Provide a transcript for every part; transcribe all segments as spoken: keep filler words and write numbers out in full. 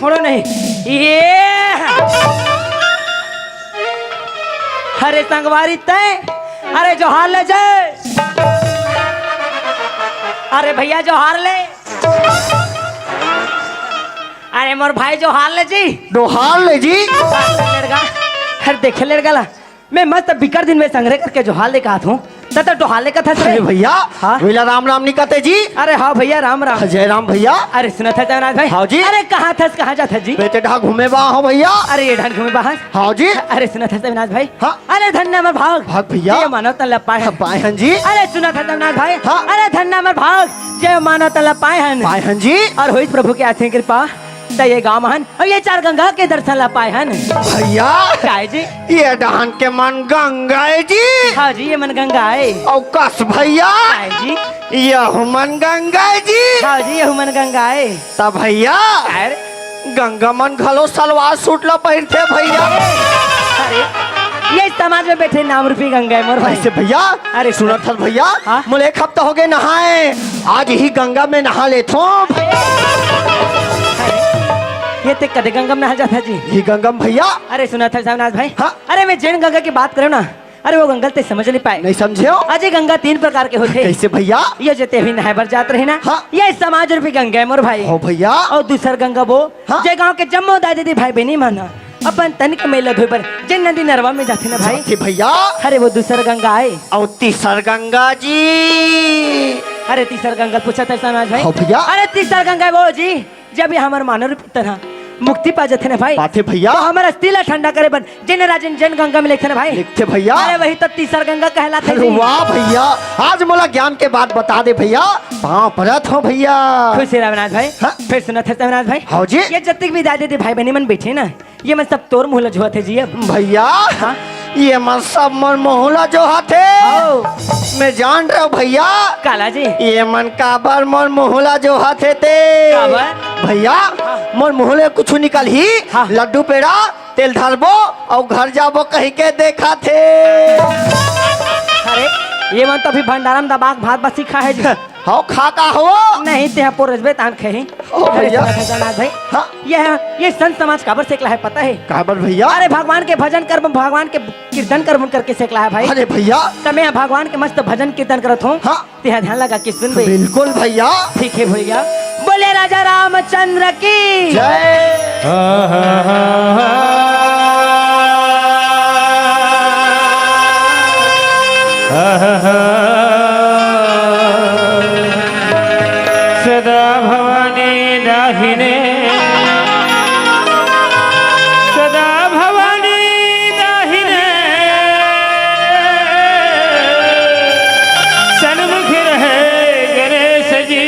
छोड़ो नहीं। ये अरे संगवारी तय, अरे जोहार ले जय, अरे भैया जोहार ले, अरे मोर भाई जोहार ले जी। जोहार ले जी। अरे लड़का, अरे देखे लड़का ला, मैं मस्त बिकट दिन में संग्रह करके जोहार ले कहत हूँ, त तो डोहार ले कथस रे। अरे भैया, हाँ? वेला राम राम नहीं कहते जी। अरे हाँ भैया, राम राम। जय राम भैया। अरे सुनत हस जगन्नाथ भाई। हाँ जी। अरे कहाँ थस, कहाँ जात हस जी? बेटे ढा घूमे बा हो भैया। अरे ये ढान घूमे बा हस। हाँ जी। अरे सुनत हस जगन्नाथ भाई। हाँ। अरे धन्य हमर भाग। भाग भैया। ये मानव तन ल पाए हन। पाए हन जी। अरे सुनत हस जगन्नाथ भाई। हाँ। अरे धन्य हमर भाग, जे मानव तन ल पाए हन। पाए हन जी। और होइस प्रभु के असीम कृपा। त ये गाँव हन, अउ ये चार गंगा के दर्शन ला पाए हन। भैया, काय जी? ये डहान के मन गंगा ए जी। हाँ जी, ये मन गंगा ए। अउ कस भैया, काय जी? यहू मन गंगा ए जी। हाँ जी, यहू मन गंगा ए। त भैया, काय रे? गंगा मन घलो सलवार सूट ला पहिरथे भैया। अरे, ये समाज में बैठे नाम रूपी गंगा ए मोर भाई। ऐसे भैया, अरे सुनत हस भैया, हाँ? मोला एक हफ्ता हो गए नहाए, आज ही गंगा में नहा लेथों। अरे, ये ते कदे गंगा में नहा जाता जी? ये गंगा में भैया। अरे सुनत हस जगन्नाथ भाई। हाँ? अरे मैं जेन गंगा की बात करूँ ना, अरे वो गंगा ते समझ नहीं पाए। नहीं समझे हो? अजय गंगा तीन प्रकार के होथे। कैसे भैया? ये जेते भी नहाए बर जात रहे ना, हाँ। ये समाज रूपी गंगा है मोर भाई। हो भैया। और दूसर गंगा वो, हाँ। जे गाँव के जम्मो दाई दीदी भाई बहनी मन अपन तन के मैला धोए बर जेन नदी नरवा में जाथे ना भाई। जाथे भैया। अरे वो दूसर गंगा आए। और तीसर गंगा जी। अरे तीसर गंगा पूछत हस जगन्नाथ भाई। हाँ भैया। अरे तीसर गंगा वो जी, जब ये हमर मानव रूपी तन ह मुक्ति पा जथे ना भाई। पाथे भैया। तो हमर अस्थि ला ठंडा करे बर जेन राजन जेन गंगा में लेथे ना भाई। लेथे भैया। अरे वही तो तीसर गंगा कहलाथे अरे जी। वाह भैया, आज मोला ज्ञान के बात बता दे भैया, पाँव परत हो भैया। खुश रह जगन्नाथ भाई। हाँ। फिर सुनत हस जगन्नाथ भाई। हाँ जी। ये जतिक भी दाई दीदी भाई बहनी मन बैठे ना, ये मन सब तोर मुँह ला जोहत हे जी अब। भैया, हाँ? ये मन सब मोर मुँह ला जोहत हे। आओ। मैं जान रहा हूँ भैया। काला जी। ये मन काबर मोर मुँह ला जोहत हे ते। काबर? भैया, हाँ। मोर मुँह ले कुछु निकलही, हाँ। लड्डू पेड़ा, तेल धरबो अउ घर जाबो कहि के देखत हे। अरे, ये मन तो अभी भंडारा में दबा के भात बसी खाए जी। हव खा का हो? नहीं, तेहा पोरजबे तान खही। ओ अरे भैया। सुनत हस जगन्नाथ भाई। हाँ। ये, ये संत समाज काबर सेकला है पता है? काबर भैया? अरे भगवान के भजन करबो, भगवान के कीर्तन करबो करके सेकला है भाई। अरे भैया। त मैं भगवान के मस्त भजन कीर्तन करत हूँ। हाँ। तेहा ध्यान लगा के सुनबे। बिल्कुल भैया। ठीक है भैया। बोले राजा रामचंद्र की। जय। सदा भवानी दाहिने, सदा भवानी दाहिने, सन्मुख रहे गणेश जी,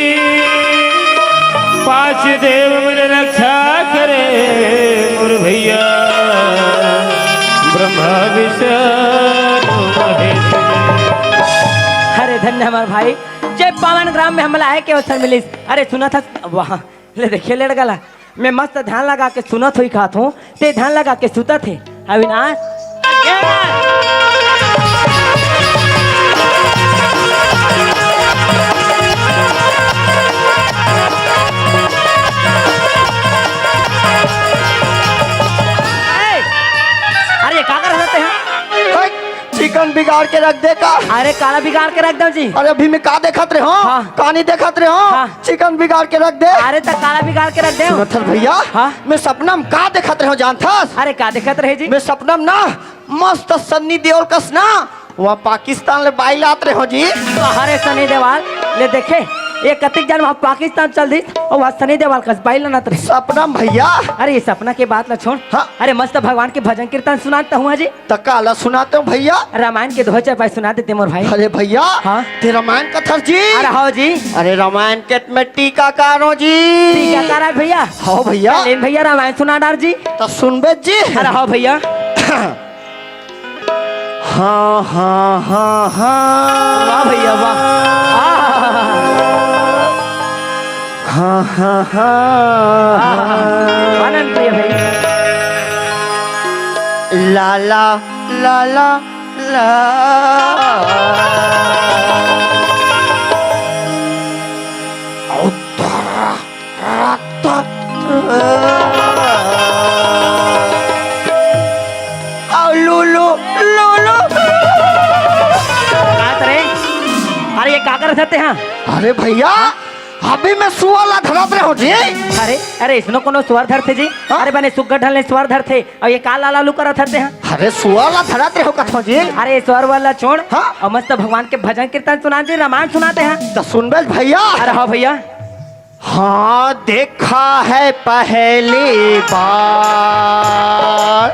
पांच देव मन रक्षा करे मोर भैया, ब्रह्मा विष्णु महेश जी। अरे धन्य हमार भाई, जे पावन ग्राम में हमला आए के अवसर मिलिस। अरे सुनत हस, वाह, ले देखे लड़का ला, मैं मस्त ध्यान लगा के सुनत होई कहत हूँ, ते ध्यान लगा के सुतत हे। अविनाश, ए, अरे ये का करत हे? हट, चिकन बिगाड़ के रख दे का? अरे काला बिगाड़ के रख दो जी। अरे अभी मैं का देखत रहे हो? हाँ। का नहीं देखत रहे हो? हाँ। चिकन बिगाड़ के रख दे। अरे त काला बिगाड़ के रख दे। सुनत हस भैया, हाँ। मैं सपना में का देखत रहे हो जानत हस? अरे का देखत रहे जी? मैं सपना में ना मस्त सन्नी देओल कस ना वहाँ पाकिस्तान ले बाई लात रहे हो जी। अरे सनी देवाल, ले देखे, ये कतिक जन वहाँ पाकिस्तान चल दी और वहाँ सनी देवाल कस बाई लानत रहे। सपना में भैया। अरे ये सपना के बात ला छोड़। हाँ। अरे मस्त भगवान के भजन कीर्तन सुनात हूँ जी। त काला सुनाते हो भैया? रामायण के दो चार पाई सुना देते मोर भाई। अरे भैया, हाँ? ते रामायण कथस जी? अरे हाँ जी। अरे रामायण के मैं टीकाकार हूँ जी। टीकाकार है भैया? हाँ भैया। लेन भैया रामायण सुना डार जी। त सुनबे जी। अरे हाँ भैया। हाँ, हाँ, हाँ, हाँ। वाह भैया, वाह। आहा। हाँ, हाँ, हाँ, हाँ। आहा। आनंद प्रिय भैया। लाला, लाला, ला। उत्तर। ते हा? अरे भैया, अभी मैं सुअर ला धरत रहे हो जी। अरे, अरे, इसनो कोनो सुअर धरथे जी? हाँ? अरे, बने सुग्घर ढंग ले सुअर धरथे, अउ ये का लाल आलू करत हरथे हा? अरे, सुअर ला धरत रहे हो कथो जी। अरे, सुअर वाला छोड़, हाँ? अउ मस्त भगवान के भजन कीर्तन सुना जी, रामायण सुनाते हा। तो सुनबे भैया। अरे हाँ भैया। हाँ, देखा है पहली बार।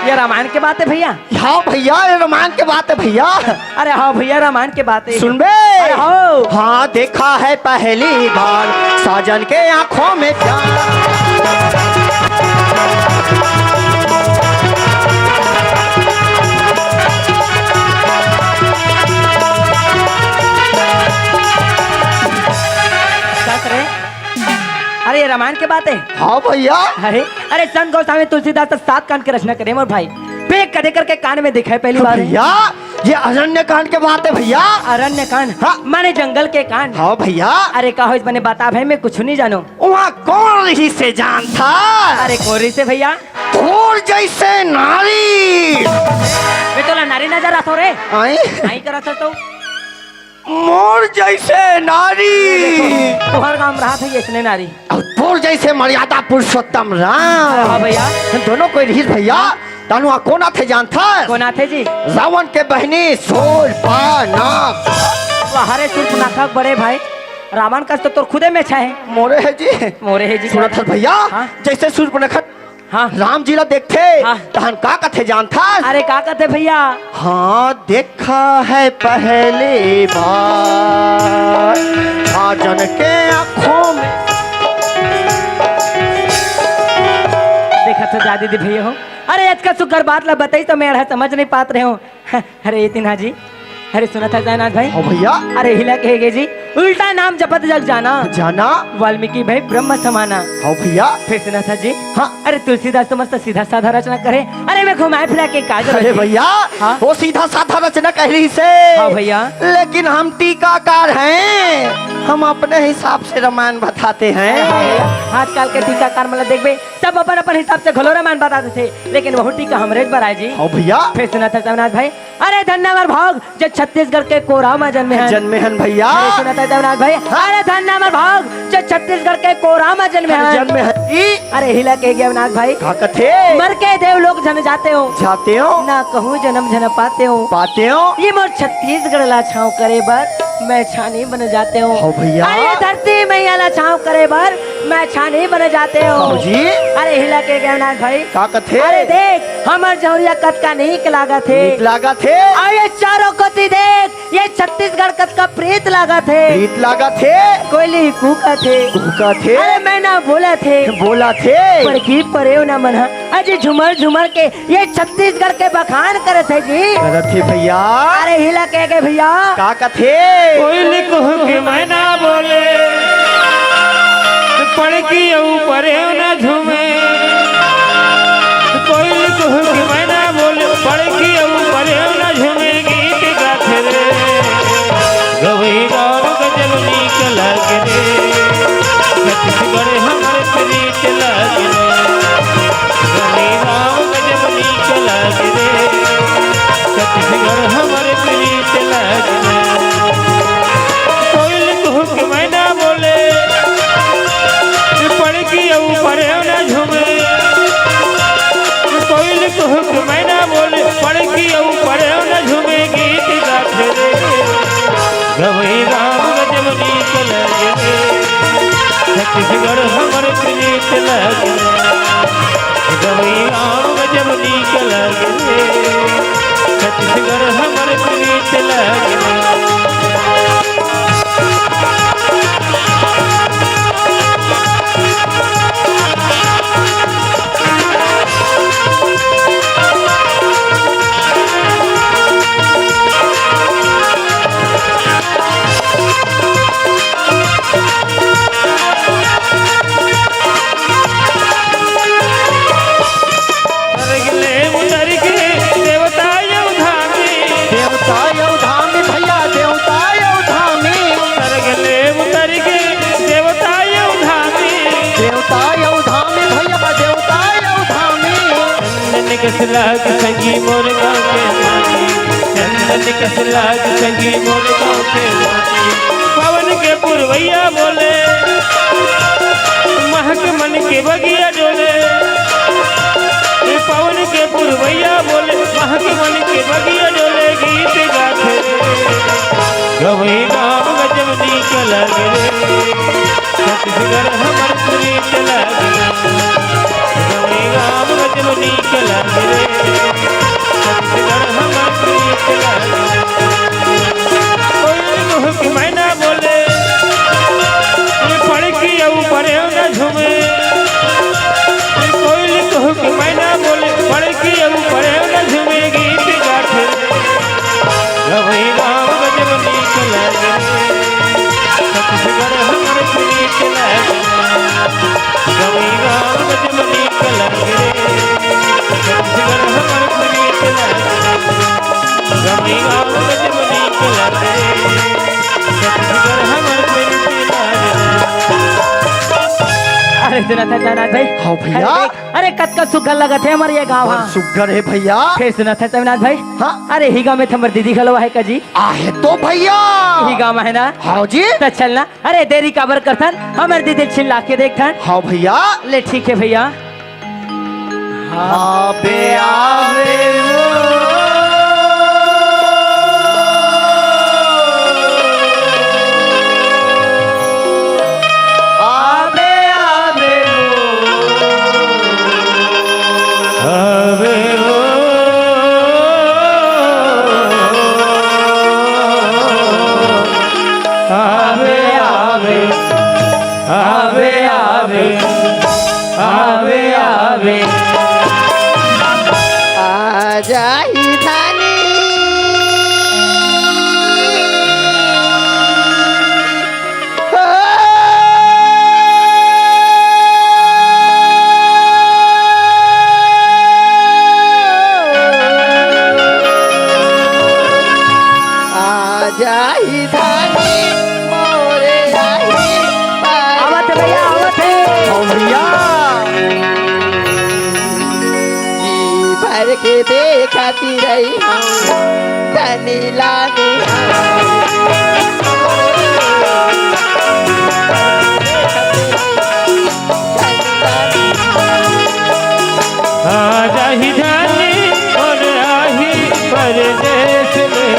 ये रामायण के बात है भैया। हाँ भैया, ये रामायण के बात है भैया। अरे हाँ भैया, रामायण के बात है। सुनबे। अरे हाँ। हाँ, देखा है पहली बार साजन के आंखों में प्यार। कस रे? अरे, ये रामायण के बात है। हाँ भैया। अरे, अरे, संत गोस्वामी तुलसीदास तो सात कांड के रचना करे मोर भाई। पे कदे करके कांड में दिखाए पहली बार है। भैया, ये अरण्य कांड के बात है भैया। अरण्य कांड? हाँ। माने जंगल के कांड। हाँ भैया। अरे, का होइस बने बता भाई, मैं कुछ नहीं जानों। वहाँ कौन रहिसे जानथस? अरे, कौन रहिसे भैया? तोर जैसे नारी। मैं तोला नारी नजर आथों रे। आई? आई करत हस तो। मोर जैसे नारी। तुहर गांव में रहत हे इसने नारी। अउ तोर जैसे मर्यादा पुरुषोत्तम राम। हाँ भैया। दोनों कोई रहिस भैया। तहां कोन आथे जानथस? कोन आथे जी? रावण के बहिनी शूर्पणखा। वाह रे शूर्पणखा के बड़े भाई, रावण कस तो तोर खुदे मेछा हे। मोरे हे जी। मोरे हे जी। सुनत हस भैया? हाँ। जैसे शूर्पणखा हाँ। राम जी ला देखथे, हाँ। तहन का कथे जानथस? अरे का कथे भैया? हाँ, देखा है पहली बार साजन के आंखों में। देखा तो जा दीदी भैया हो। अरे अतका सुग्घर बात ला बताइस तो मैं अड़ा समझ नहीं पात रहे हों। अरे इतना जी, अरे सुनत हस जगन्नाथ भाई। हाँ भैया। अरे इही ला कहे गे जी, उल्टा नाम जपत जग जाना। जाना। वाल्मीकि भई ब्रह्म समाना। हाँ भैया। फिर सुनत हस जी। हाँ। अरे तुलसीदास तो मस्त सीधा साधा रचना करे। अरे मैं घुमाए फिरा के का जरूरत अरे हे? भैया, हाँ? वो सीधा साधा रचना कहे रहिसे। हाँ भैया। लेकिन हम टीकाकार हैं, हम अपने हिसाब से रामायण बताते हैं। हाँ भैया, आजकल के टीकाकार मन ला देखबे, सब अपन अपन हिसाब से घलो रामायण बता देथे, लेकिन वहू टीका हमरेच बर आय जी। हाँ भैया। फिर सुनत हस जगन्नाथ भाई, अरे धन्य हमर भाग, जे छत्तीसगढ़ के कोरा म जन्मे हन। जन्मे हन भैया। अरे सुनत हस जगन्नाथ भाई, हाँ। अरे धन्य हमर भाग, जे छत्तीसगढ़ के कोरा म जन्मे हन। जन्मे हन। ई अरे इही ला कहे गे जगन्नाथ भाई। का कथे? मर के देवलोक झन जातेंव। जातेंव। ना कहूँ जनम झन पातेंव। पातेंव। ये मोर छत्तीसगढ़ ला छाँव करे बर मैं छानी बन जातेंव। हाँ भैया। अरे ये धरती मैया ला छाँव करे बर मैं छानी बन जातेंव। हाँ जी। अरे इही ला कहे गे जगन्नाथ भाई। का कथे? अरे देख, हमर जौरिया कतका नीक लागत हे। नीक लागत हे। अउ ये चारों कोती देख, ये छत्तीसगढ़ कतका प्रीत लागत हे। प्रीत लागत हे। कोयली कूकत हे। कूकत हे। अरे मैना बोलत हे। बोलत हे। बड़की परेव ना मन ह अजी झुमर झुमर के ये छत्तीसगढ़ के बखान करत हे जी। करत हे भैया। अरे इही ला कहे गे भैया। का कथे? कोयली कुहुके मैना बोले, पड़की अउ परेव न झूमे। कोयली कुहुके मैना बोले, पड़की अउ परेव न झूमे, गीत गाथे रे। गवई गाँव गजब नीक लागे रे, छत्तीसगढ़ हमर प्रीत लागे रे। गवई गाँव गजब नीक लागे रे, छत्तीसगढ़ हमर प्रीत लागे रे। कोयल कुहुक मैना बोले, पड़की अउ परेव न झूमे। कोयल कुहुक मैना बोले, पड़की अउ परेव न झूमे, गीत गाथे रे। गवई राम गजब नीक लगे रे, छत्तीसगढ़ हमर प्रीत लगे रे। गवई राम गजब नीक लगे रे, छत्तीसगढ़ हमर प्रीत लगे रे। स्वर्ग ले उतर के देवता अउ धामी। देवता अउ धामी भैया, देवता अउ धामी। स्वर्ग ले उतर के देवता अउ धामी। देवता अउ धामी भैया, देवता अउ धामी। चंदन के सुराग संगी मोर गाँव के माटी। चंदन कस लाग संगी मोर गाँव के माटी। पवन के पुरवैया बोले, महक मन के बगिया डोले। ए पवन के पुरवैया बोले, महक मन के बगिया डोले। गीत गाथे गवई गाँव गजब नीक लागे रे। छत्तीसगढ़ हमर प्रीत लागे रे। गवई गाँव गजब नीक लागे रे। छत्तीसगढ़ हमर प्रीत लागे रे। कोयल कुहू के मैना बोले, पड़की अउ परेव न झूमे। कोयल कुहू के मैना बोले, पड़की अउ परेव न झूमे। गीत गाथे गवई गाँव गजब नीक लागे रे। छत्तीसगढ़ हमर प्रीत लागे रे। गवई गाँव गजब नीक लागे रे। छत्तीसगढ़ हमर प्रीत लागे रे। गवई गाँव गजब नीक लागे रे। छत्तीसगढ़ हमर प्रीत लागे रे। अरे सुनत हस शिवनाथ भाई। हाँ भैया। अरे देख, अरे कतका सुग्घर लगत हे हमर ये गाँव ह। सुग्घर हे भैया। फेर सुनत हस शिवनाथ भाई। हाँ। अरे इही गाँव में त हमर दीदी घलो आहे का जी? आहे तो भैया। इही गाँव में आहे ना? हाँ जी। त चल ना। अरे देरी काबर करथन, हमर दीदी ल चिल्ला के देखथन। हाँ भैया। ले ठीक हे भैया। आबे आबे वो। आबे आबे वो। आबे वो। आबे आबे। आबे आबे। आबे आबे। आ जाही धानी। हो। आ जाही धानी मोरे राही पार। आवत हे भैया, आवत हे। हाँ भैया। जी भर के देखत रही हूँ धनी ला निहार। आ जाही धानी मोर राही परदेस में।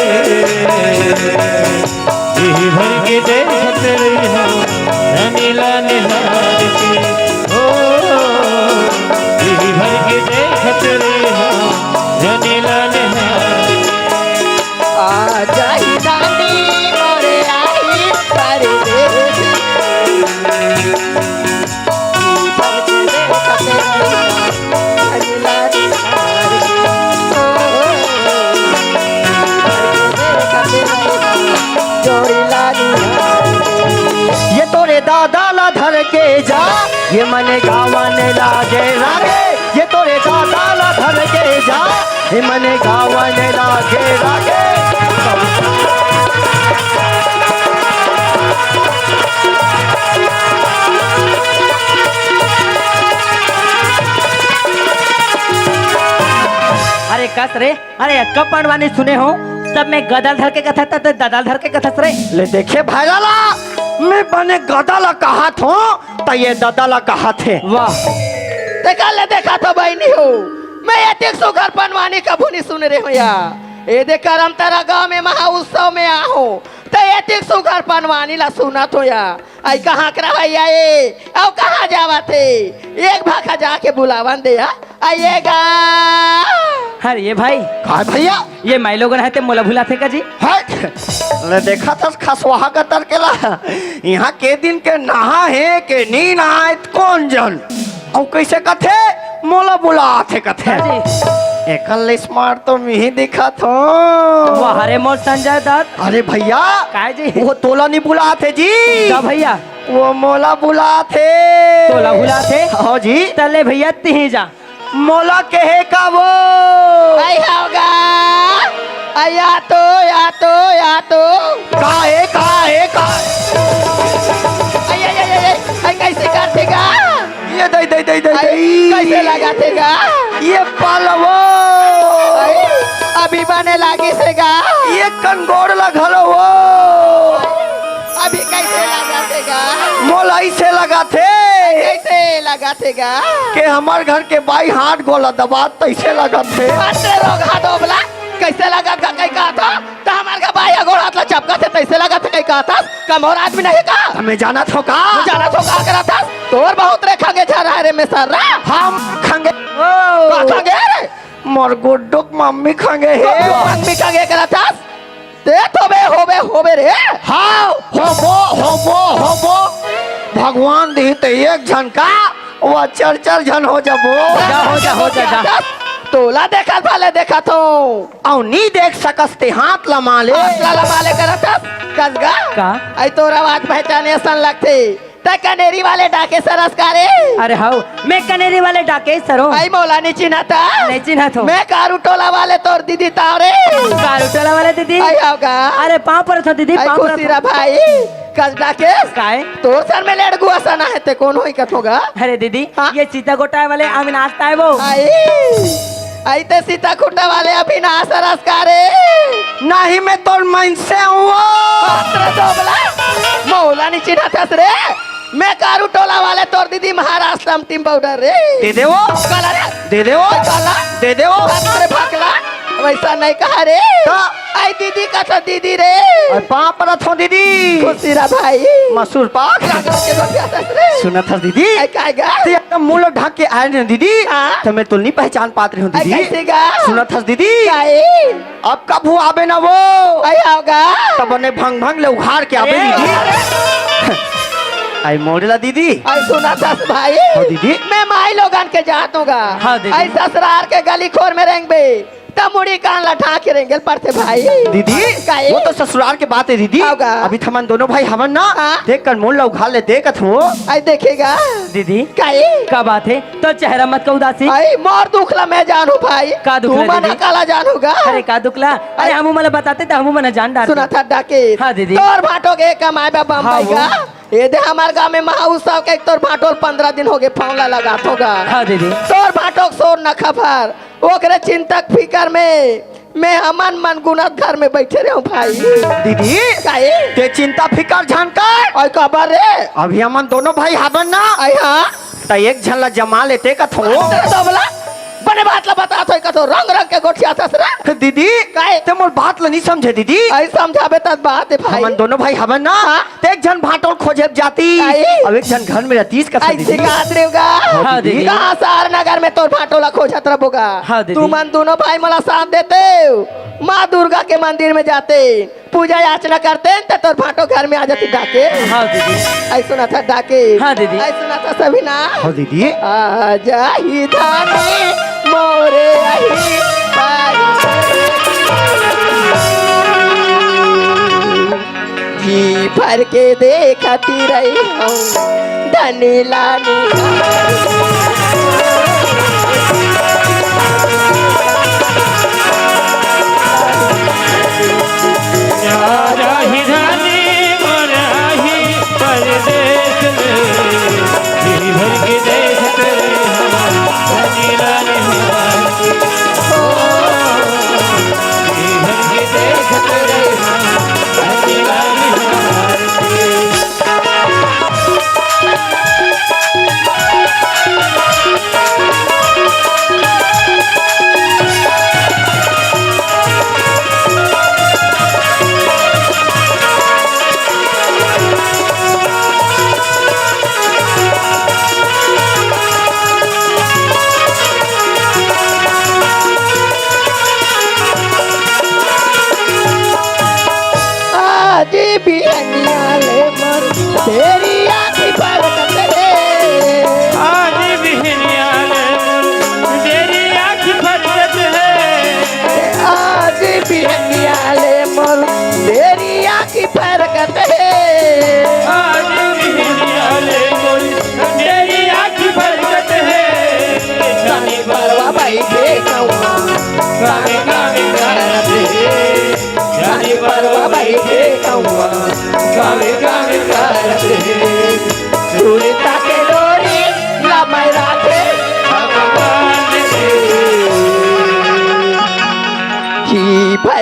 जी भर के देखत रही हूँ धनी ला निहार के। ओ, जी भर के देखत रही हूँ धनी ला निहार के। आ जाही धानी मोर राही परदेस। ये तोरे दादा ला धर के जा, ये मने गावन लागे रागे। ये तोरे दादा ला धर के जा, ये मने गावन लागे रागे। अरे कस रे, अरे अतका पंडवानी सुने हो, सब में गदल धर के कथा त ददल धर के कथा रे। ले देखे भाई लाला, मैं बने गदल कहात हो, त ये ददल कहात हे। वाह। देखा ले देखा तो बहिनी हो, मैं एतिक सुघर पंडवानी कभू नहीं सुन रहे हो या। ए दे करम तारा गांव में महा उत्सव में आहो, त एतिक सुघर पंडवानी ला सुनत हो या। आई कहाँ करा भैया ए, अउ कहाँ जावत हे? एक भाखा जाके बुलावन दे या। आइएगा। अरे ये भाई। का भैया? ये माई लोगन हे ते मोला भुलाथे का जी? हट। ले देखा थस खसवाहा गतर के ला। यहाँ के दिन के नहा हे के नी नहा हे त कोन जन? अउ कैसे कथे? मोला बुलाथे कथे। हाँ जी। एकल स्मार्ट तो मिही दिखत हो। वाह रे मोर संजय दत्त। अरे भैया। काय जी? वो तोला नहीं बुलाथे जी। का भैया? वो मोला बुलाथे। तोला बुलाथे? हाँ जी। तले भैया तिही जा। मोला कहे का वो? आई होगा। आई या तो, या तो, या तो। का हे, का हे, का? आई, आई, आई, आई, आई, आई, कैसे करथे गा? ये दई, दई, दई, दई, आई, दई। कैसे लगाथे गा? ये पालवो। आई, अभी बने लागिस हे गा। एक कन गोड़ ला घलो वो। अभी कइसे लागत हे गा? मोला अइसे लागत हे। कइसे लागत हे गा? के हमर घर के बाई हाथ गोला दबात तइसे लागत हे। अरे रोगहा दोबला, कइसे लागत गा कहि कहत हस? त हमर घर बाई गोड़ हाथ ला चपकत हे तइसे लागत हे कहि कहत हस? का मोर आदमी नहीं का? हमें जानत हो का? जानत हो का करत हस? तोर बहुत रे खंगे झरा हे रे में सर रा। हम खंगे। ओ। का खंगे रे? मोर गुड्डू के मम्मी खंगे हे। गुड्डू के मम्मी खंगे करत हस? ते तो बे होबे, होबे रे। हाँ, होबो, होबो, होबो। भगवान दिही ते एक झन का, वो चार चार झन हो जाबो। जा, हो जा, हो जा, जा। तोला देखत भाले देखत हो। अउ नी देख सकस ते हाथ लमा ले। हाथ ला लमा ले करत हस, कस गा? का? अई तोर आवाज पहचाने असन लगथे। तैं कनेरी वाले डाकेसर अस का रे? अरे हव, मैं कनेरी वाले डाकेसर हों। अई मोला नी चिन्हत हस? नहीं चिन्हत हों। मैं कारू टोला वाले तोर दीदी तांव रे। कारू टोला वाले दीदी? अई हव गा। अरे पाँव परत हों दीदी, अई पाँव परत हों। खुशी रह भाई, कस डाकेस? काय? तोर सर में लेड़गू असन हे ते कोन होही कथों गा? अरे दीदी, हाँ? ये सीता गोटाय वाले अविनाश ताय वो। अई। अई ते सीता खूंटा वाले अविनाश अस का रे? नहीं, मैं तोर मनसे हों। बाप रे दोबला, मोला नी चिन्हत हस रे। मैं कारू टोला वाले तोर दीदी महाराष्ट्र में टीम पाउडर रे। दे दे वो। काला रे। दे दे वो। काला। दे दे वो। बाप रे भकला, वइसा नहीं कहा रे। का? अई दीदी कथों दीदी रे। अरे पाँव परत हों दीदी। खुशी रह भाई। मसूर पाक। का करके बतियात हस रे? सुनत हस दीदी? अई काय गा? ते एकदम मुंह ला ढक के आए न दीदी। हाँ? त मैं तोला नी पहचान पात रहेंव अई दीदी। कइसे गा? सुनत हस दीदी? काय? अब कभू आबे ना वो। अई हव गा। त बने भंग भंग ले उघार के आबे ए। दीदी। अई मोड़ ला दीदी। अई सुनत हस भाई? हाँ दीदी। मैं माई लोगन के जात हों गा। हाँ दीदी। अई ससुरार के गली खोर में रेंगबे। त मुड़ी कान ला ढांक के रेंगे ल परथे भाई। दीदी, काय? वो तो ससुरार के बात हे दीदी। हव गा। अभी त हमन दोनों भाई हवन ना, हाँ। देख कर मोड़ ला उघार ले देखत हों। अई देखे गा। दीदी, काय? का बात हे? तोर चेहरा म अतका उदासी। अई मोर दुख ला मैं जानहूं भाई। का दुख ला तुमन दीदी? काला जानहू गा। अरे का दुख ला? अरे अई हमू मन ला बताते त हमू मन जान डारते। सुनत हस डाकेस? हाँ दीदी। तोर भांटो गे कमाए बर बम्बई हाँ वो। गा। एदे हमर गांव में महा उत्सव के तोर भांटो ल पंद्रह दिन होगे फोन ला लगात हों गा। हाँ दीदी। तोर भांटो के सोर नखा भर, ओकरे चिंता के फिकर में मैं हमन मन गुनत घर में बइठे रहेंव भाई। दीदी, काय? ते चिंता फिकर झन कर। अई काबर रे? अभी हमन दोनों भाई हवन ना। अई हाँ। त एक झन ला जमा लेते कथों। अरे दोबला, बने बात ला बतात हों कथों, रंग रंग के गोठियात हस रे। दीदी, काय? ते मोर बात ला नी समझे दीदी। अई समझाबे तब बात हे भाई। हमन दोनों भाई हवन ना। हाँ। ते एक झन भांटो ल खोजे जाती। अई। अउ एक झन घर में रहतीस कथों अइसे दीदी। कहात रहेंव गा। हाँ हाँ दीदी। दीदी। कहाँ शहर नगर में तोर भांटो ला खोजत रहबो गा। हाँ दीदी। तुमन दोनों भाई मोला साथ देतेव, माँ दुर्गा के मंदिर में जाते, पूजा याचना करते, त तोर भांटो घर में आ जाती डाकेस। हाँ दीदी। अई सुनत हस डाकेस? हाँ दीदी। अई सुनत हस अविनाश? हाँ दीदी। आजा ही धानी मोरे अही बारी। जी भर के देखती रही हूँ धनी लानी। आजा ही धानी मोरे अही परदेस में, जी भर के देखत रहे हम धनी लाल निहार के। ओ, जी भर के देखत रहे हम धनी लाल निहार के।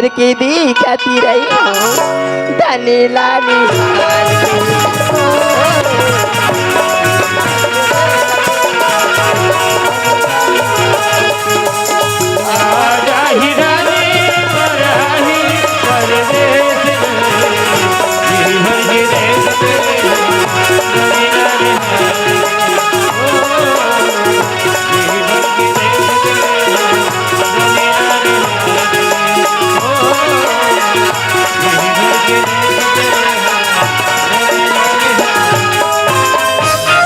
के दिखती रही हूँ, धनी लानी।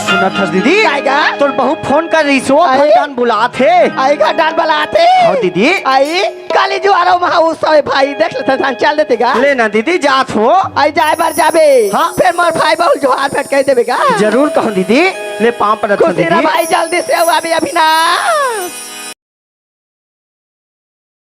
सुनत हस दीदी? काय गा? तोर बहू फोन कर रहीस हो, आए? भैया बुलात हे। आई का डाल बलाते? हाँ दीदी। आई काली जुआरो महा उत्सव हे भाई, देख लेते धान चल देते गा। ले ना दीदी, जात हो। आई जाए बर जाबे। हाँ। फिर मोर भाई बहू जुआर भेंट कह देबे गा। जरूर कहूँ दीदी, ले पाँव पड़त हो खुशी रह दीदी। भाई, जल्दी से आओ अभी, अभी ना।